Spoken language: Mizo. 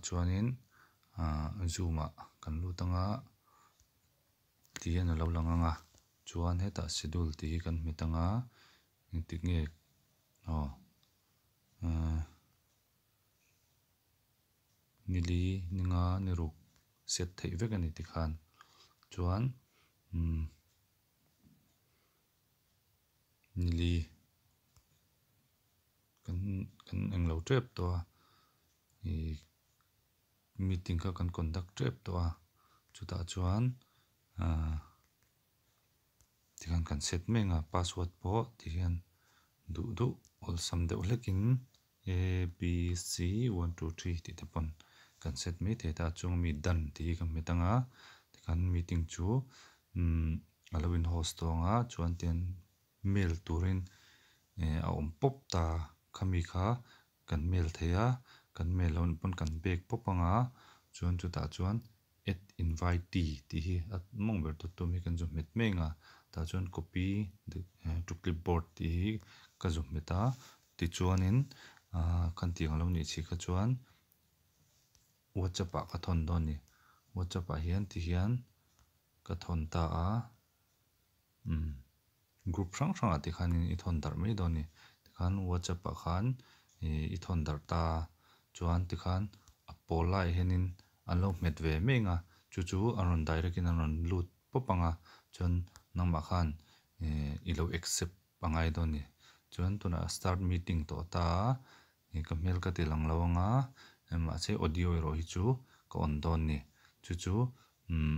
Chuanin ahh zoom ah kan lut anga ti hian alo lang ang a chuan hetah schedule tih hi kan hmet anga engtik nge aw ahh nili ni nga ni ruk set theih vek a ni tikhan chuan umm nili kan kan englo tep tawh a ihh meeting kha kan conduct tep tawh a chutah chuan ahh tikhan kan set mek a password pawh tihian duh duh awlsam deuh hlekin a b c one two three tih te pawn kan set mai thei ta a chung ami done tih hi ka hmet ang a tikhan meeting chu umm a lo in host tawh ang a chuan tian mail turin eh a awm pawp ta khami kha kan mail thei a kan mail loh pawn kan bag pawp ang a chuan chutah chuan add invitee tih hi a mawng ber tawt tum hi kan zu hmet mek a tah chuan copy to clipboard tih hi ka zu hmet a tichuanin ahh khan tiang alo nih chhi kha chuan whatsapp ah ka thawn dawn a ni whatsapp ah hian tihian ka thawn ta a umm group hrang hrang ah te khanin i thawn darh mai dawn a ni tikhan whatsapp ah khan ih i thawn darh ta chuan tikhan a pawl laiah hianin an lo hmet ve mek a chu chu an rawn direct in an rawn lut pawp ang a chuan nangmah khan ih i lo accept a ngai dawn a ni chuan tunah start meeting tawh ta a ih ka hmel ka ti lang lo ang a mahse audio erawh hi chu ka on dawn a ni chu chu umm.